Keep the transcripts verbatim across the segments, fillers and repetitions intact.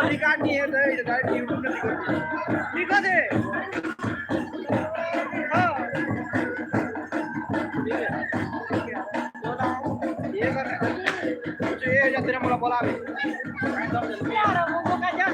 Record नहीं है तो ये डायरेक्ट YouTube में दिखा दे। हाँ। ठीक है। ये कर। ये जा तेरा मोला बोला भी। यार, वो, वो का जा।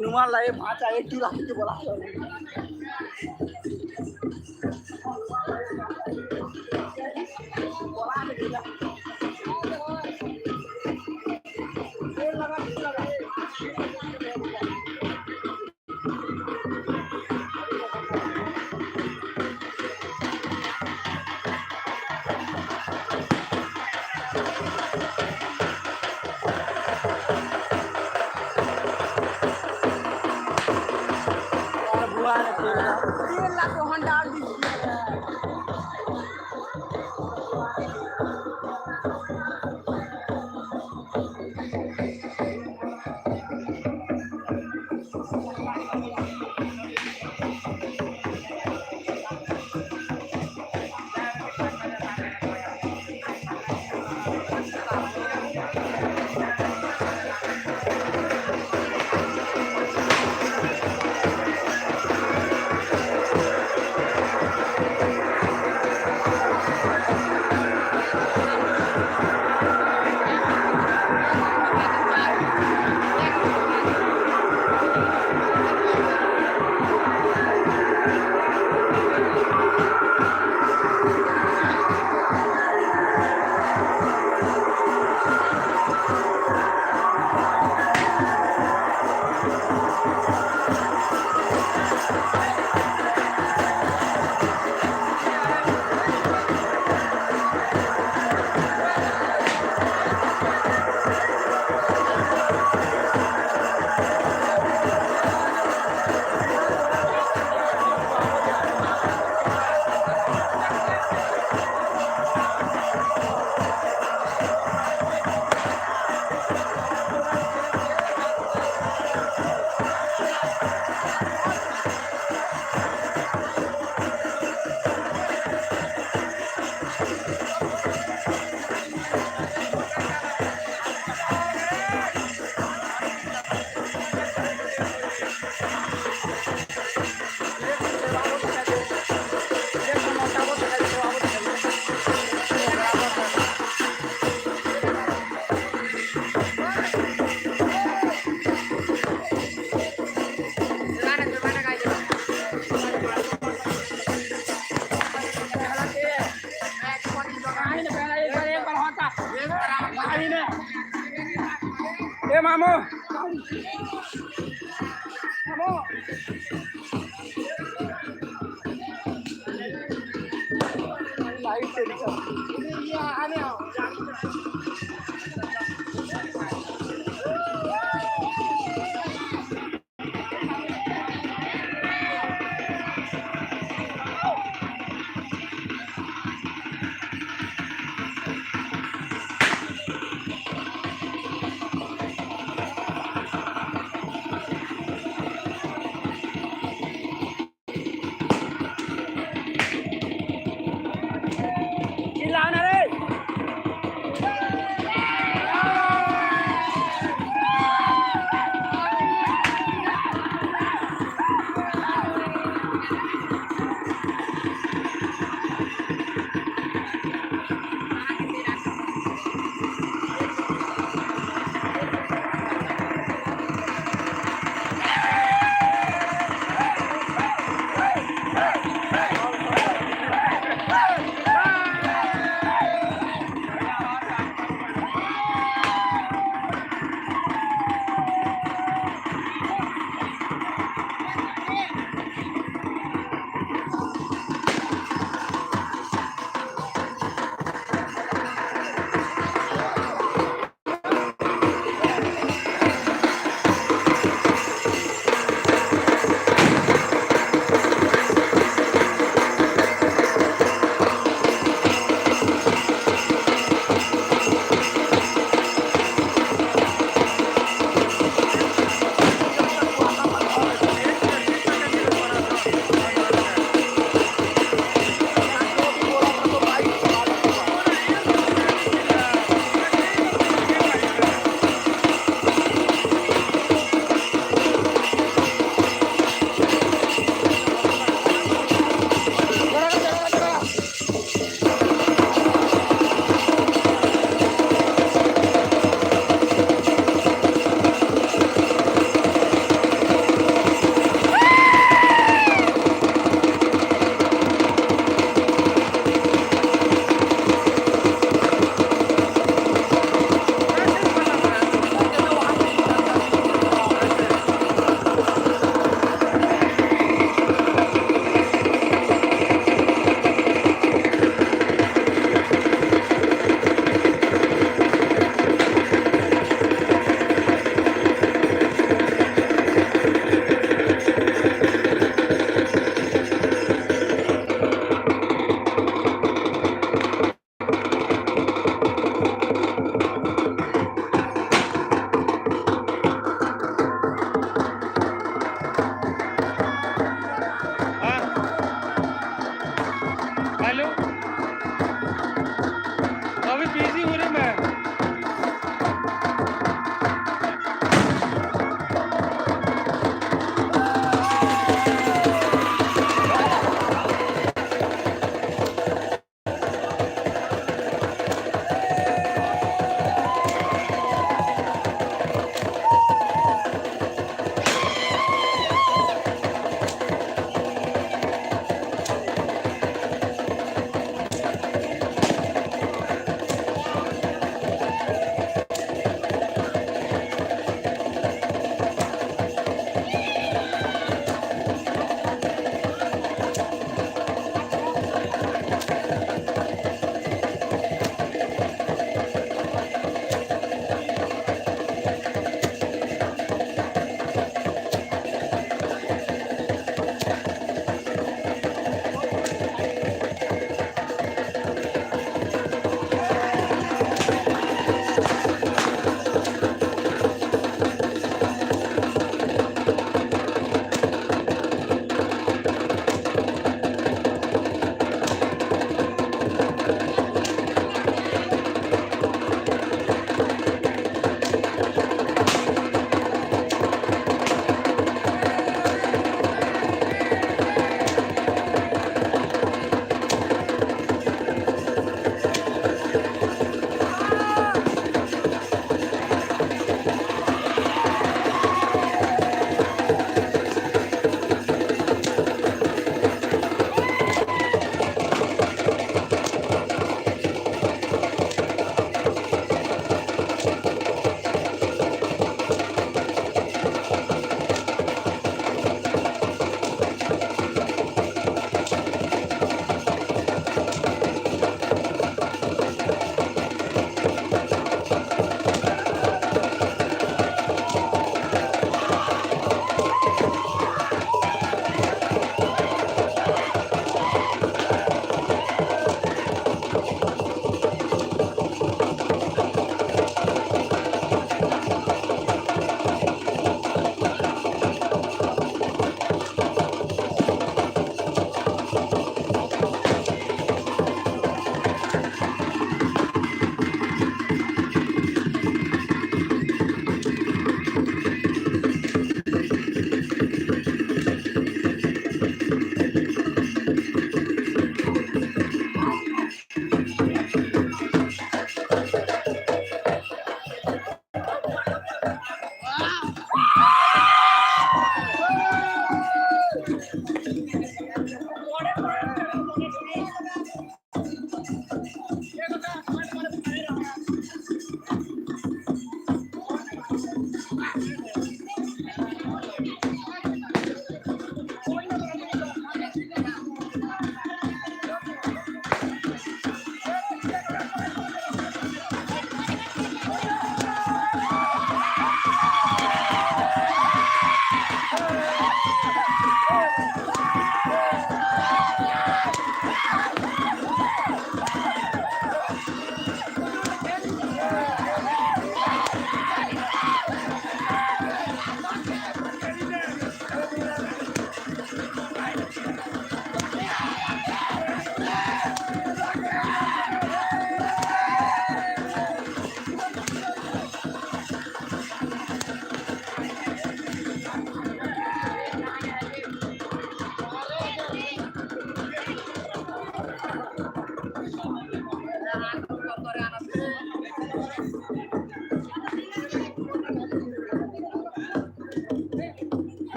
हनुमान ला ये भांचा एक चूल्हा के बोला। और बुआ ने तेल ला, तेल ला तो हम डाल दीजिए। ए मामू, मामू। लाइट चली गई। ये आने आओ। चिल्लाना रे।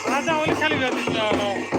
राजा होली खाली रहती है।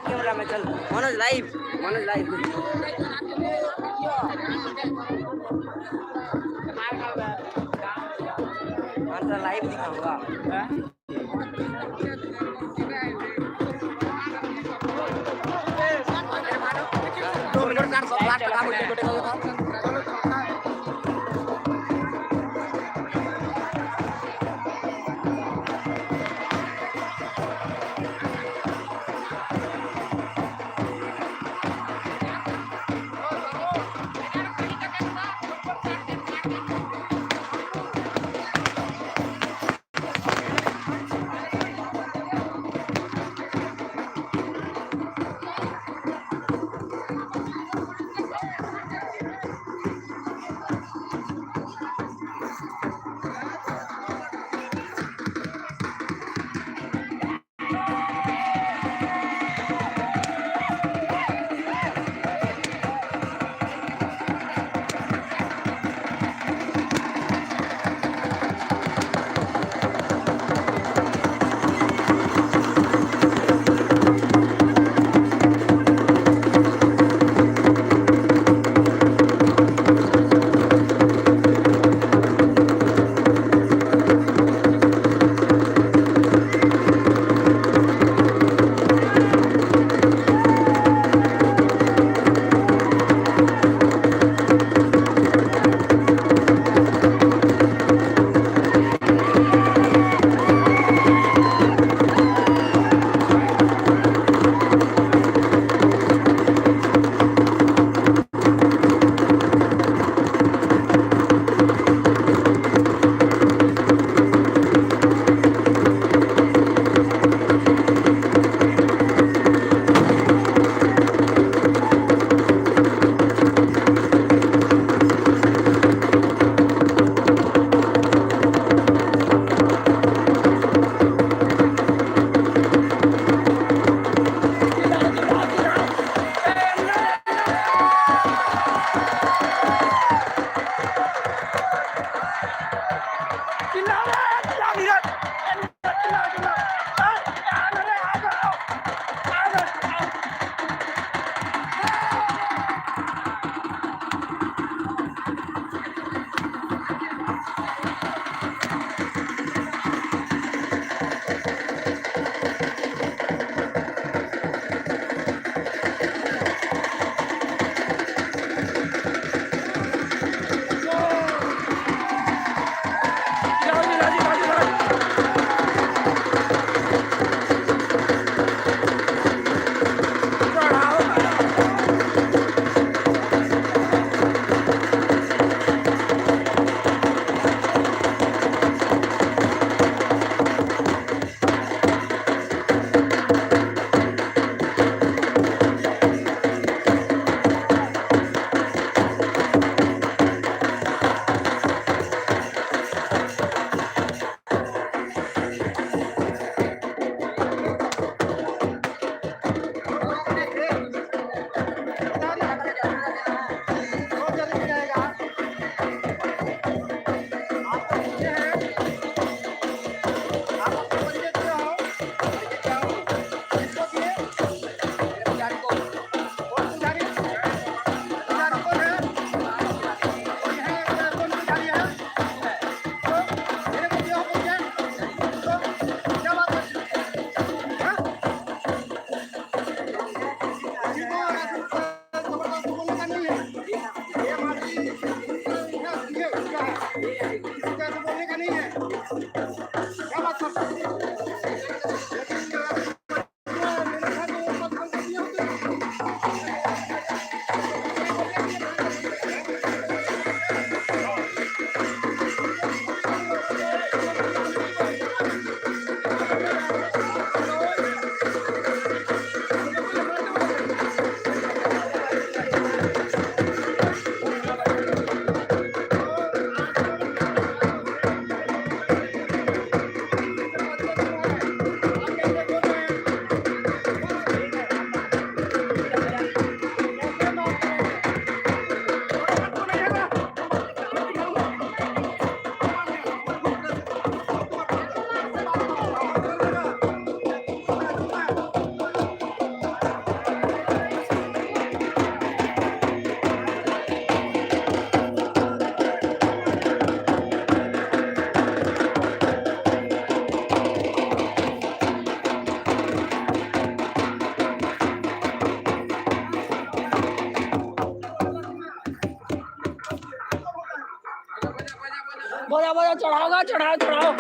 कैमरा में चल। Manoj live, Manoj live. हाँ, तो लाइव दिखाऊंगा। बजा, बजा, चढ़ाओगा, चढ़ाओ, चढ़ाओ।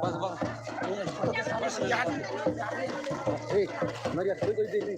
बस, बस। ए, मरिया, कोई, कोई दे, दे।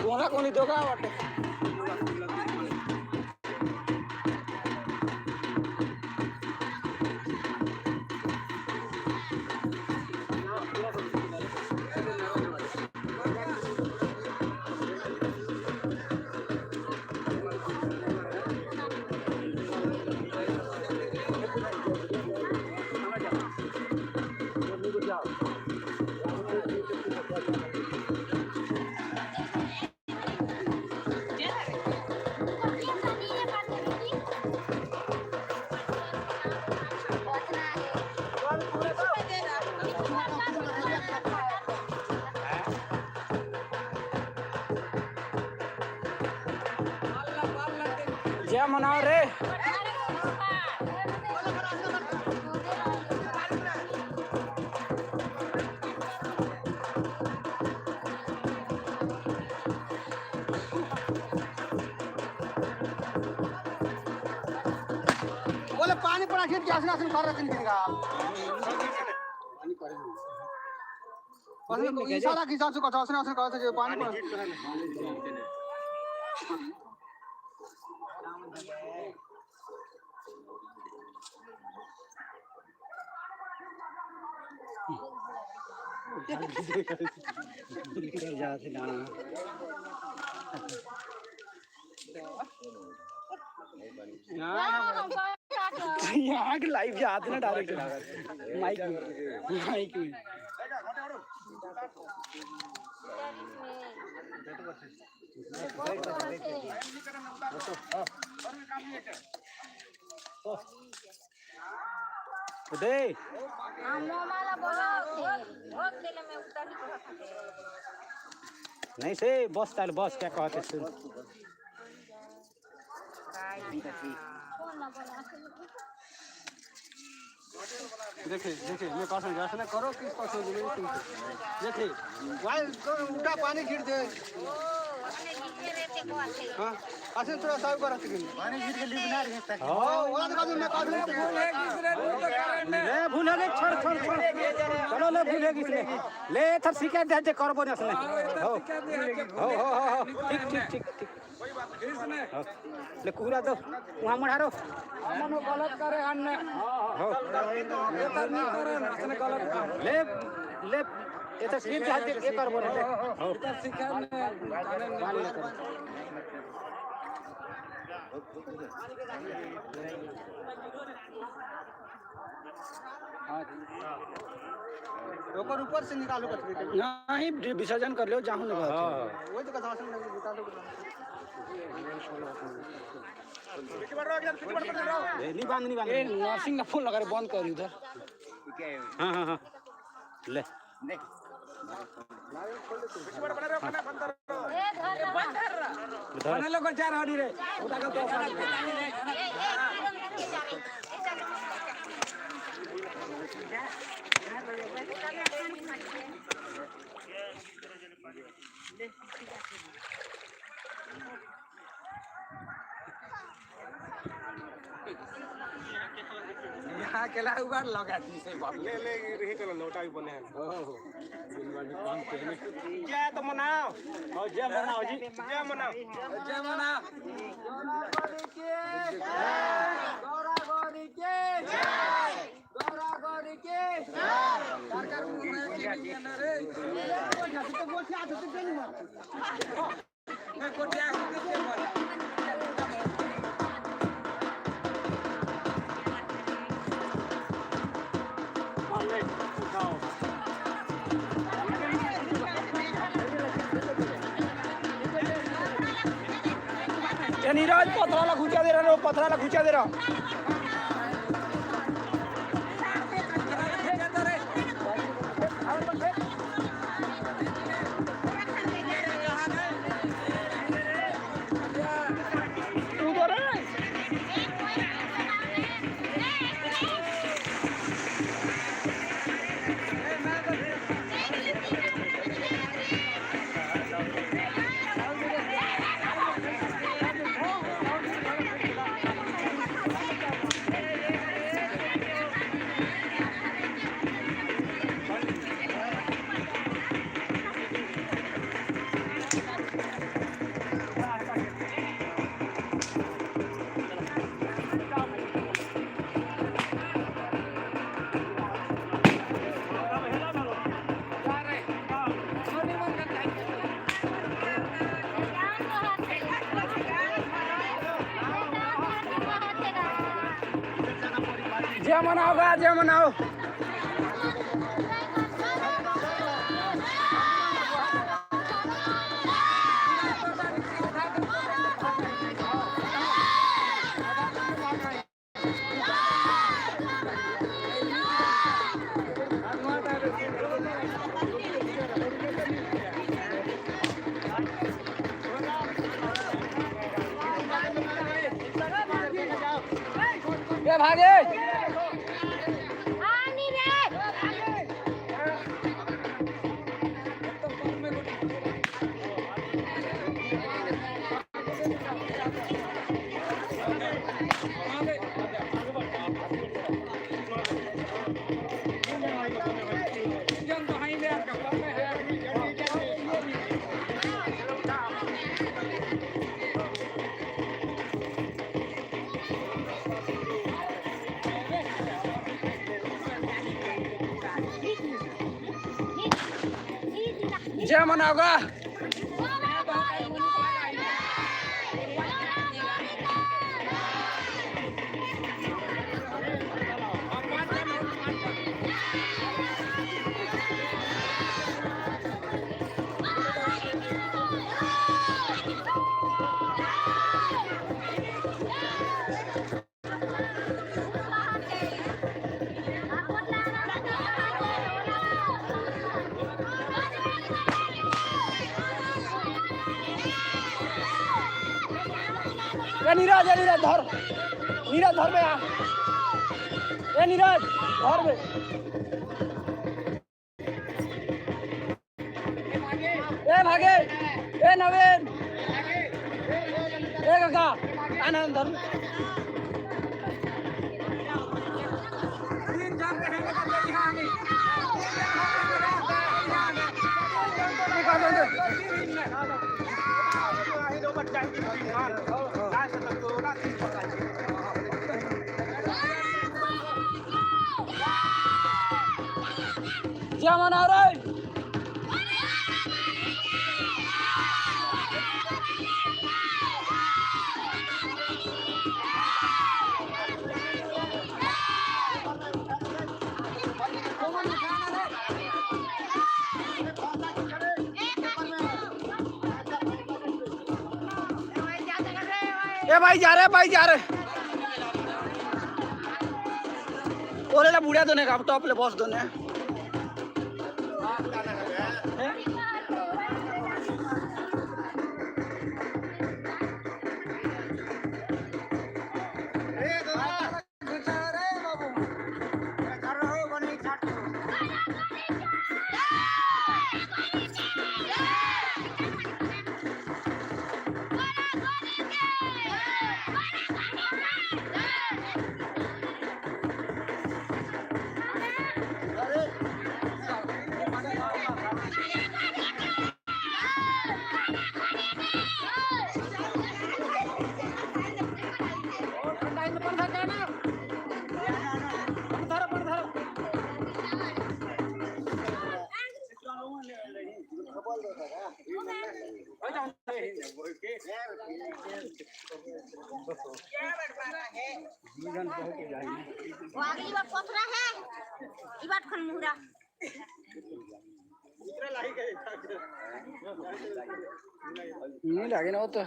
कोना कोनी दोगा वाटे। जय मनाओ रे। बोले पानी पड़ा खेत के आसन आसन कर रखन के का। बस इशारा के हिसाब से कुछ आसन आसन करते जो पानी पड़ा। यहाँ के live जाते ना direct mic में, mic में। उदय। हाँ, मोमा ला बोला थे। वो खेले में उतर ही तो हटे। नहीं से बस, चल बस, क्या कहते सुन। देखिए, देखिए, मैं पास में जाके ना करो, किस पास में जमीन तुम। देखिए, भाई, तो उल्टा पानी गिर दे। हाँ, ऐसे थोड़ा सा ऊपर रख के। पानी गिर के लिपना रहता है। हाँ, वो तो मैं काट लेते हैं। ले, भूल हो गई, छोड़, छोड़, छोड़। चलो, ले, भूल हो गई इसमें। ले, इधर शिकायत दे, दे, करबो ना इसमें। हो, हो, हो, हो, हो। ठीक, ठीक, ठीक, ठीक। हाँ। ले, कुकुरा दो, वहाँ मढ़ारो। हमन वो गलत करे हन ने। हाँ। ये तो नहीं करे, असने गलत काम। ले, ले, ये तो सीन के हाथ ये करबो ना, ले। हाँ। ये तो सिखा ने, जाने ने। मान ले कर। हाँ। ओकर ऊपर से निकालो कचरी के। नहीं, वि-, विसर्जन कर लो, जाहू निकाल। हाँ। वही तो कचरा से निकालो। ए, नहीं बांध, नहीं बांध। ए, नरसिंह ना फोन लगा रे, बंद कर उधर। हाँ, हाँ, हाँ। ले। बना लो, चार आदमी रे। उठा के तो यहाँ के ला उबार लगा दी से बाबू। ले, ले, ये रही चलो, लोटा भी बने हैं। ओहो। जय तो मनाओ। और जय मनाओ जी। जय मनाओ। जय मनाओ। गौरा गौरी के। गौरा गौरी के। गौरा गौरी के। कार कार मुंह में चीनी लिया ना रे। ये नीरज, पथरा ला घुचा दे रहा, पथरा ला घुचा दे रहा। जय मनाओ गा, जय मनाओ। ए भागे। जय मनाओ गा। ए नीरज, ए नीरज, धर। नीरज, धर बे, आ। ए नीरज, धर बे। ए भागे, ए नवीन, ए काका, आनंद धर। जय मना रे। ए भाई जा रहे, भाई जा रहे। ओले ला बुढ़ा दोने का, टॉप ले बॉस दोने। वो अगली बार पथरा है, ई बात खन मुहरा। नहीं लागे ना वो तो।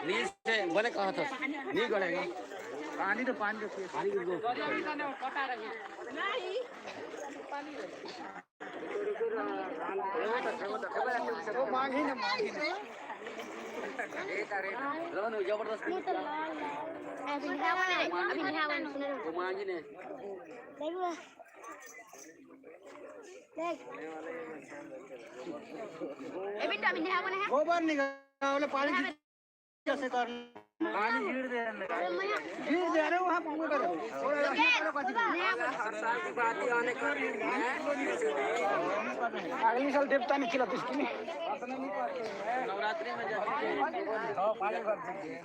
नीचे बने कहा था, नहीं गड़ेगा। पानी तो पानी रखिए। पानी के दो। वो मांगी ना, मांगी ना। लो ना, जबरदस्त। अभी नहावन है, अभी नहावन, सुनो। वो मांगी ने। देख। ए बेटा, अभी नहावन है। गोबर निकाल, पानी कैसे करना? पानी गिर दे रहे हैं। गिर दे रहे हो, वहाँ पूरा करो। थोड़ा ऐसे करो, कथी करो। अगली साल देवता नहीं खिला तो इसकी नहीं। नवरात्रि में जाते हैं। हाँ, पानी भर दीजिए।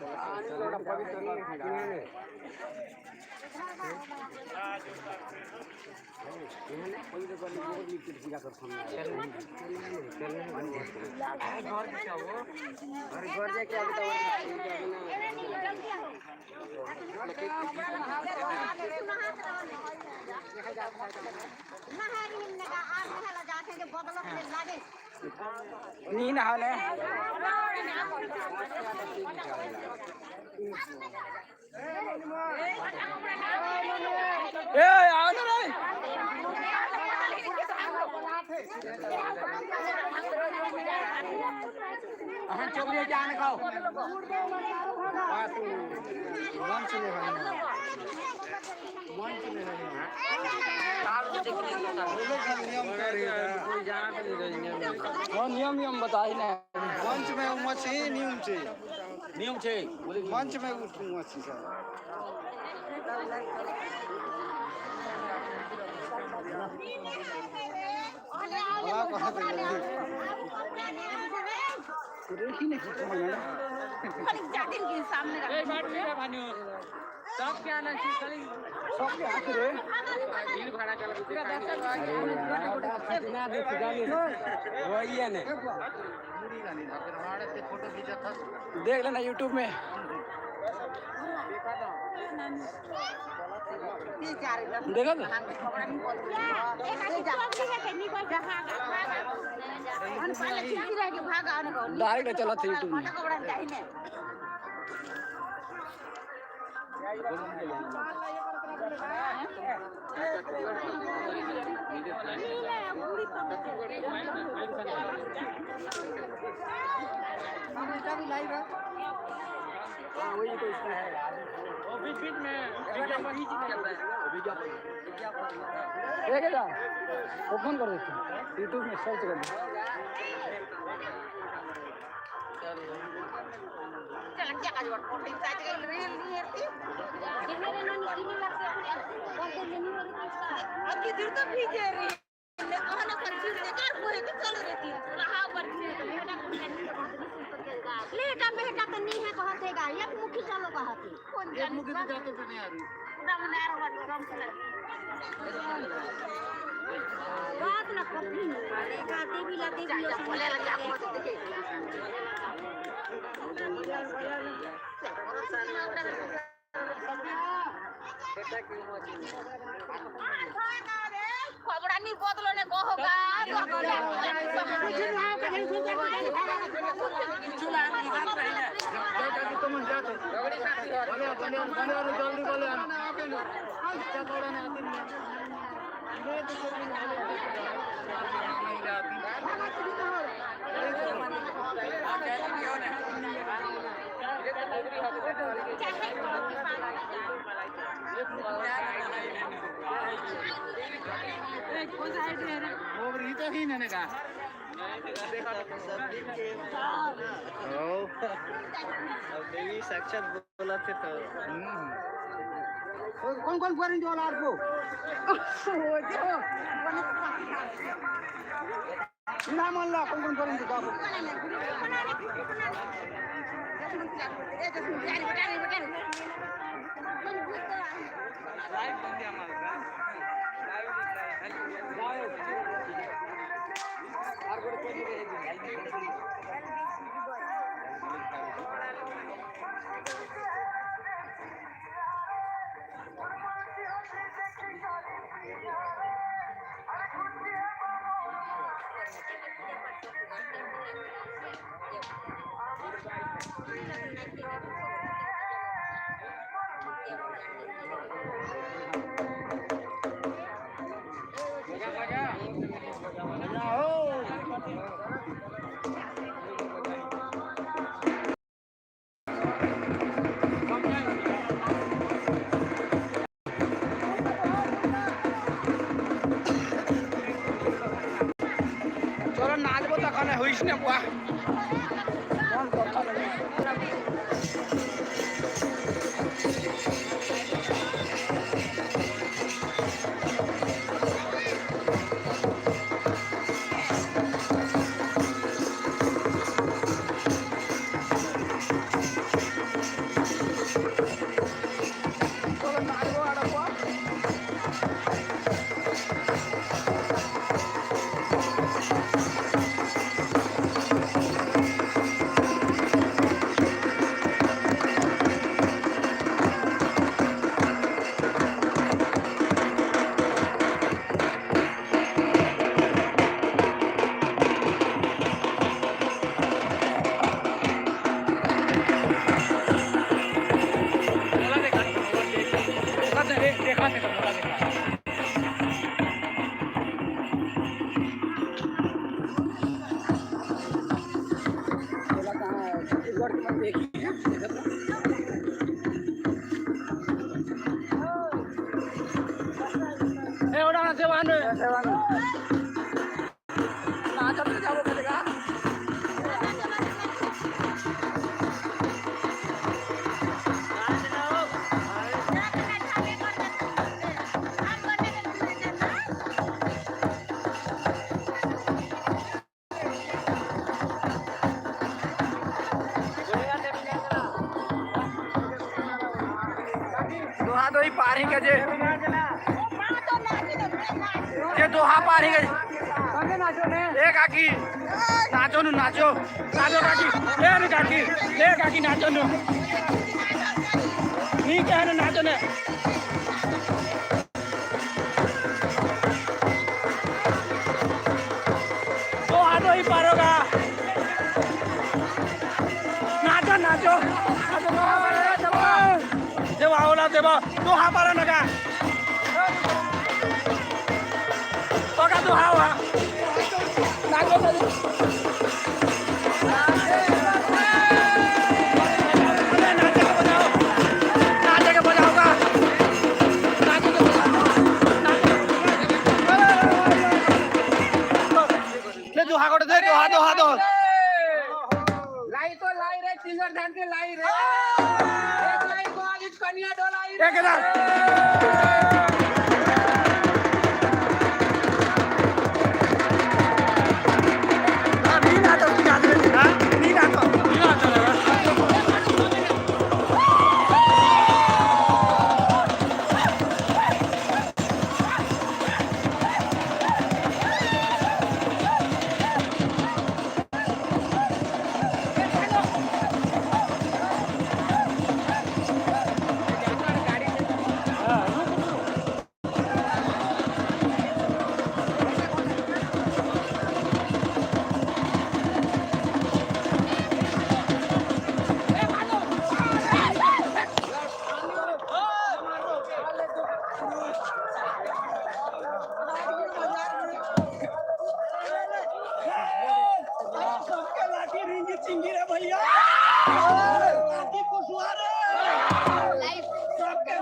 नीन हाल है। ए, आओ ना रे। अहन चोकरी के आने खाओ। मंच में है। मंच में है। वो लोग नियम कर रहे हैं। वो नियम, नियम बताई ना। मंच में उमच ही नियम चाहिए। नियम छे। मंच में उठ, उमच ही सब। एक बार ठीक है भानु, सब क्या ना चीज खाली सब क्या आके रे? भीड़ भाड़ा चला, पूरा दस वही है ने। देख लेना YouTube में। देखा तो? डायरेक्ट चला था YouTube में। हाँ, वही तो इसका है यार। वो बीच बीच में विज्ञापन ही चलता है। विज्ञापन। ठीक है यार, ओपन कर देते हैं, YouTube में सर्च कर दो। लेटा बेटा तो नहीं है, कहत है गा, एक मुखी चलो कहत है। एक मुखी तो जाते तो नहीं आ रही। पूरा मना रहा है, गरम से लगे। बात ना कभी नहीं। देवी ला देवी, बोले लगे, आप बोल दीजिए। खबड़ा नहीं बदलो ने कहो का। जल्दी, जल्दी, जल्दी, जल्दी, जल्दी। साक्षात बोला थे तो। कौन कौन परेंगे वाला आपको? नाम अल्लाह, कौन कौन परेंगे बाबू? चलो नाचबो तखन होइस ने बुआ। पार ही के जे। जे दोहा पार ही के। ए काकी, नाचो नु, नाचो। नाचो काकी। ए रे काकी, ए काकी, नाचो नु। नी क्या है ना, नाचो ने। दोहा तो ही पारोगा। नाचो, नाचो। देवा, ओला देवा, दोहा पारो ना का। तो का दोहा हुआ? नाचो, नाचो। अरे, नाचे के बजाओ। नाचे के बजाओ का। नाचे के बजाओ। नाचे के बजाओ। ले, दोहा गोटे दे, दोहा, दोहा, दोहा। लाई तो लाई रे, सिंगर धान के लाई रे। एक लाई को आज कनिया डोलाई रे। एक हजार। हाँ, नींद आता उसकी याद में। हाँ? नींद आता। नींद आता है। सबके लाठी रिंगी चिंगी रे भैया। लाठी कुशवारे। सबके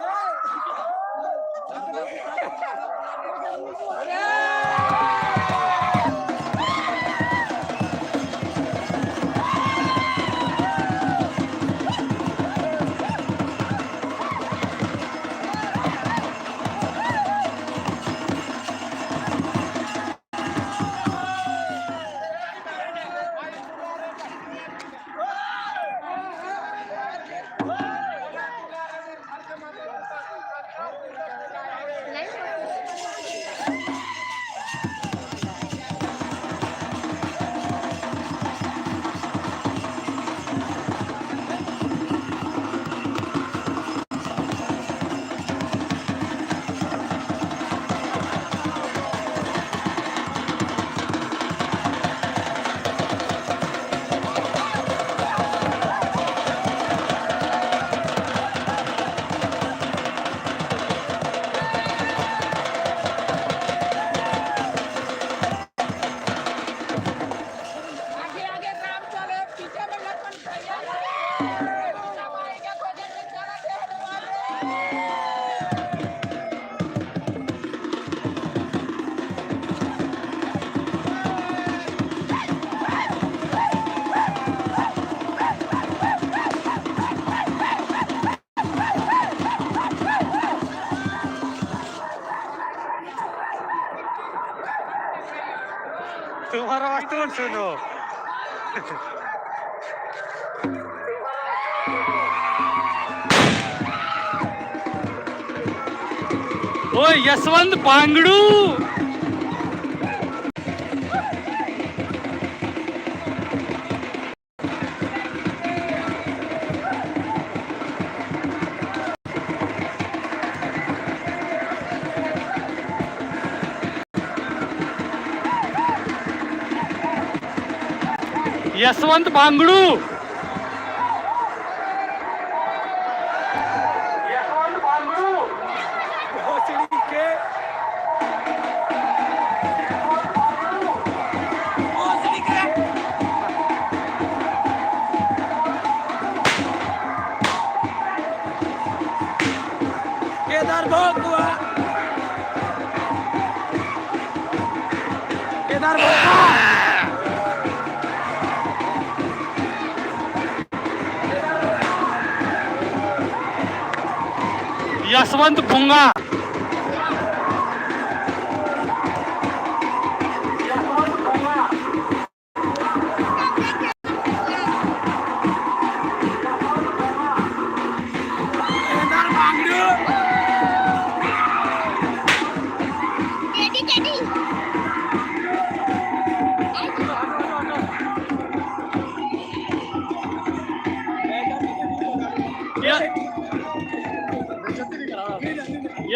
आगे, आगे राम चले, पीछे में लक्ष्मण भैया। तुम्हारा आवाज तुम सुनो। ओ यशवंत बांगड़ू। यशवंत बांगड़ू। यशवंत बांगड़ू। भोसड़ी के। भोसड़ी के। केदार भोकुआ। केदार भोकुआ। यशवंत भुंगा।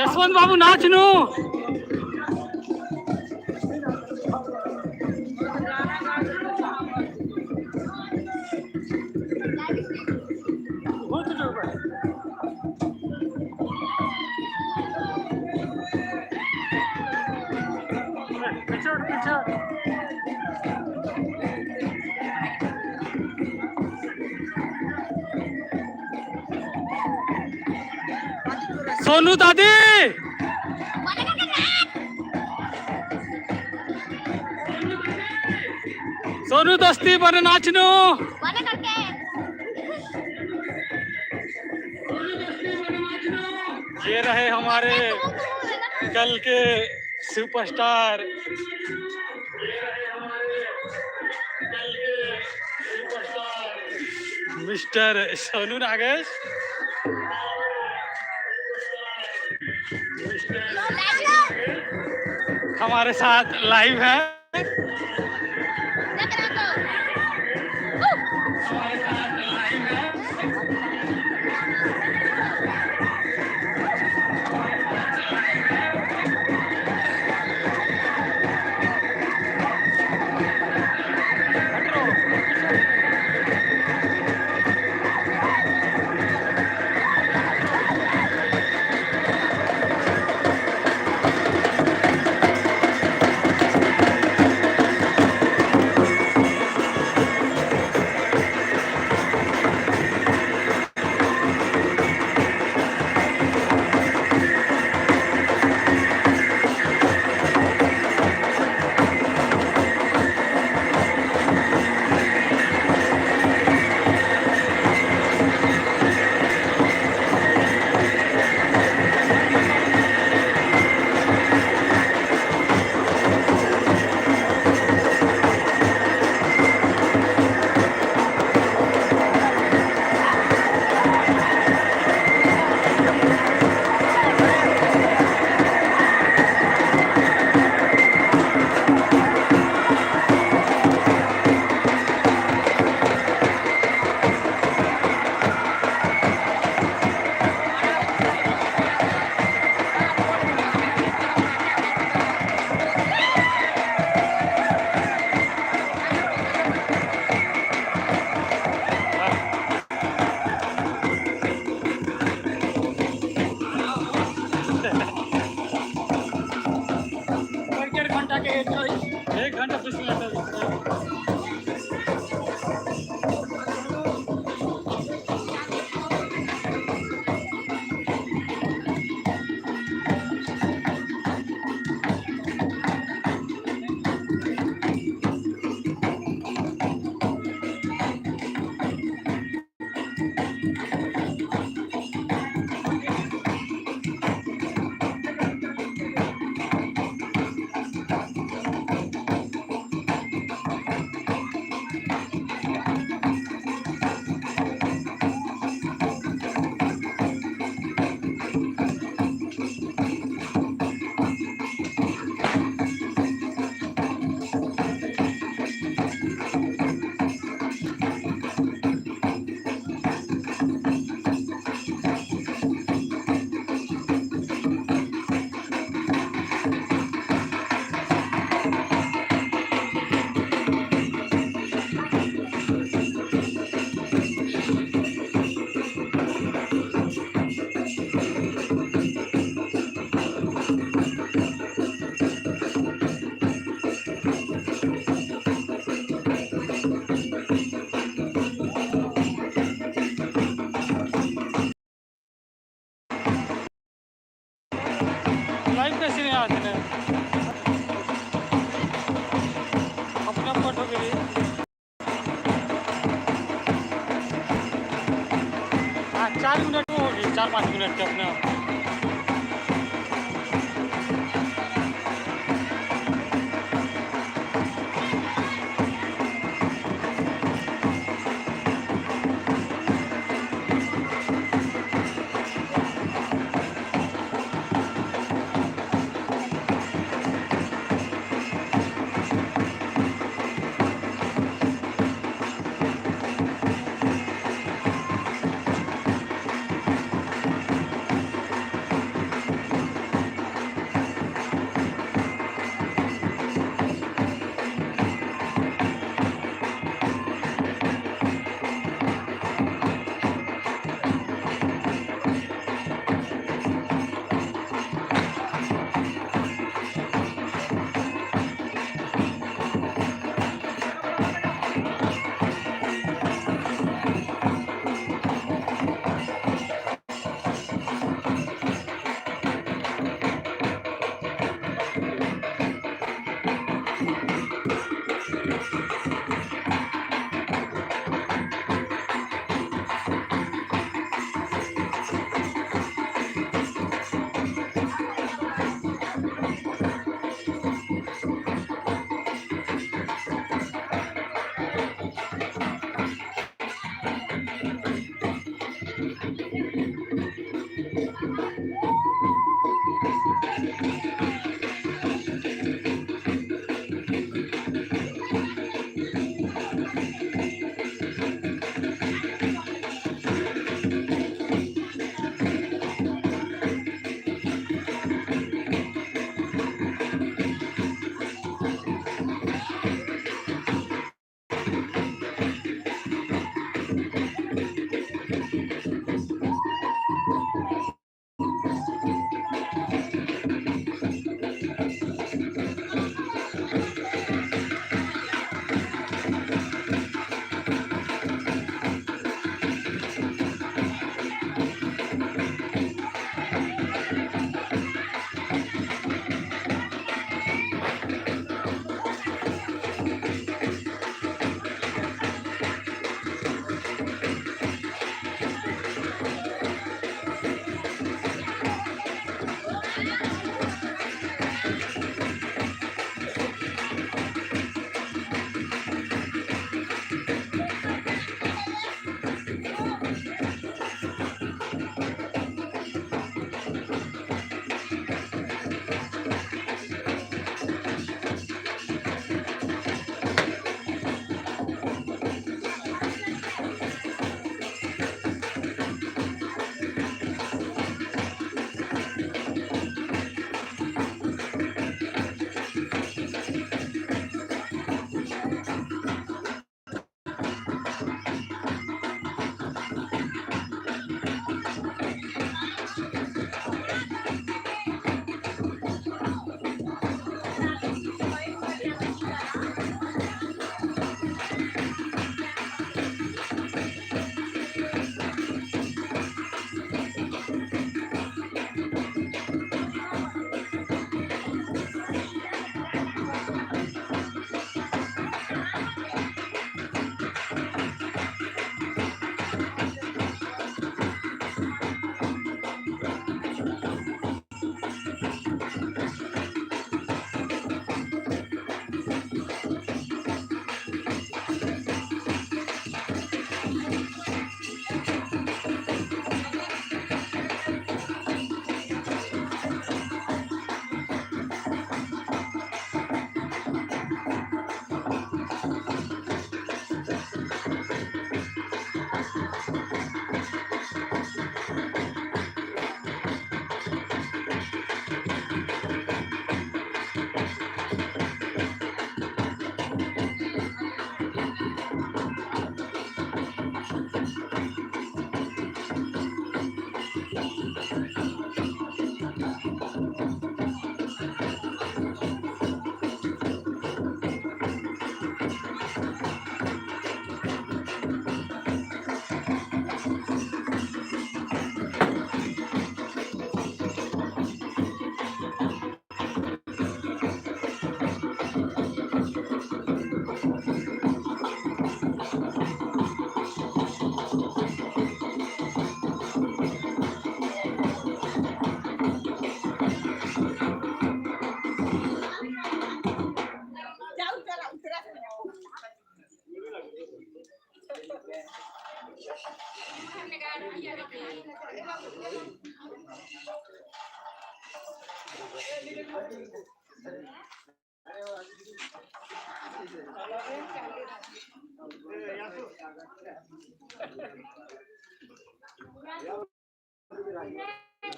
यशवंत बाबू नाच नू। सोनू दादी, सोनू दोस्ती बने नाचनू। ये रहे हमारे कल के सुपरस्टार मिस्टर सोनू नागेश। हमारे साथ लाइव है। एक डेढ़ घंटा के एक घंटा बीस मिनट। लाइव कैसे नहीं आते हैं? अपने आप कट हो गई। हाँ, चार मिनट में होगी, चार पाँच मिनट के अपने आप।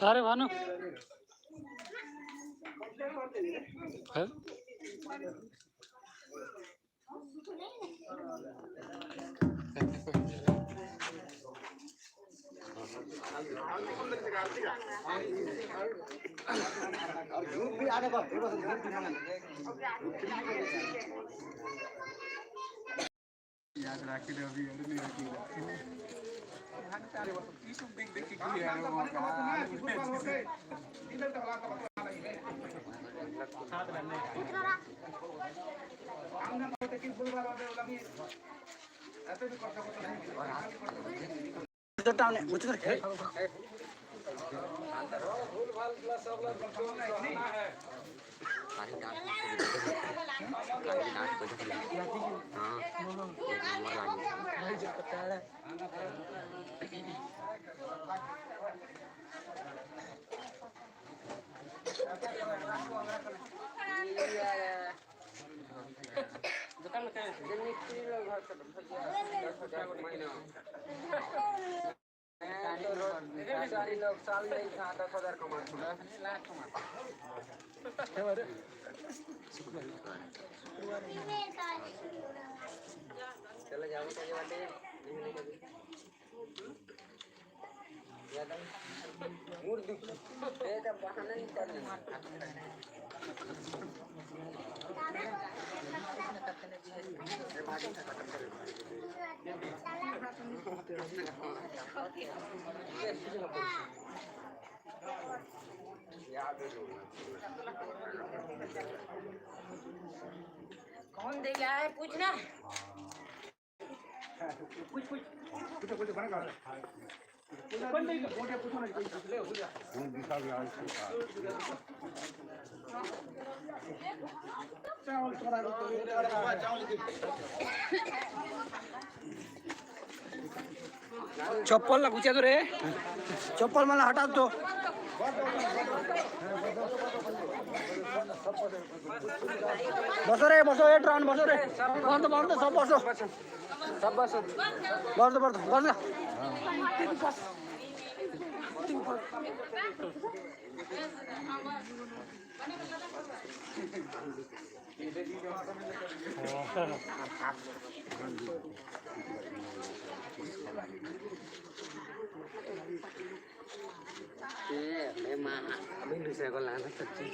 अरे भानु। कौन दे गया है, पूछना। पूछ, पूछ। पूछो, पूछो, बड़ा कहा। कौन दे गया? पूछो ना, कोई पूछ ले, हो गया। चावल थोड़ा, चावल। चप्पल ला गुचा दो रे, चप्पल मला हटा दो। बसो रे, बसो, ए ट्रान, बसो रे। बंद, बंद, सब बसो। सब बसो। बंद, बंद, बंद। ए, अबे माँ, अभी दूसरे को लाना सच्ची।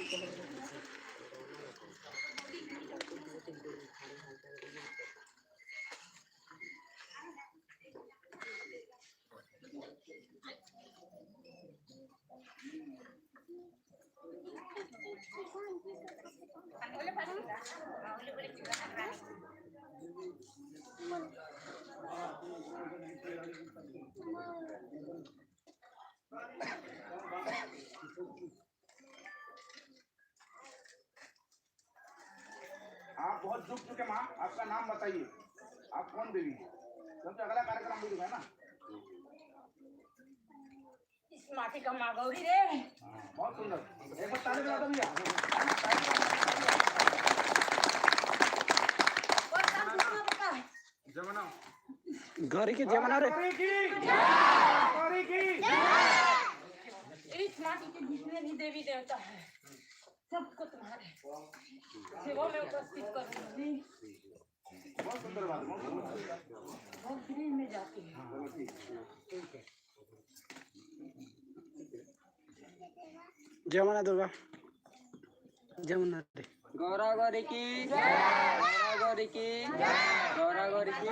आप बहुत झुक चुके माँ, आपका नाम बताइए, आप कौन देवी है? क्योंकि अगला कार्यक्रम भी है ना। इस माटी का माँ गौरी रे। बहुत सुंदर, एक बार ताली बजा दो भैया। जमाना। गौरी के जमाना रे। गौरी की, गौरी की। इस माटी के जितने भी देवी देवता है, सबको तुम्हारे सेवा में उपस्थित करूंगी। बहुत सुंदर बात, बहुत सुंदर। बहुत गृह में जाती है। जय माँ दुर्गा, जय माँ रे। गौरा गौरी की, गौरा गौरी की, गौरा गौरी की।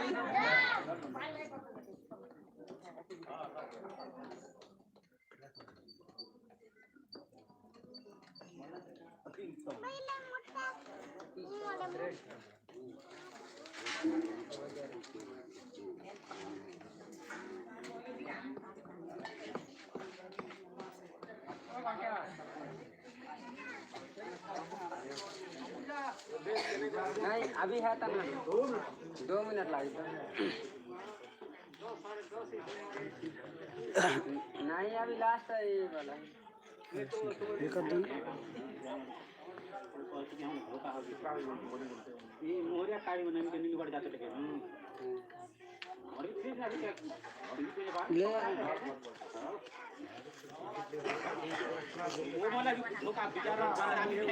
नहीं, अभी है तो ना, दो मिनट लगे। नहीं, अभी लास्ट है ये वाला। ये कर दो। ये मोहरिया काढ़ी में नहीं, नहीं बढ़ जाते थे। ले।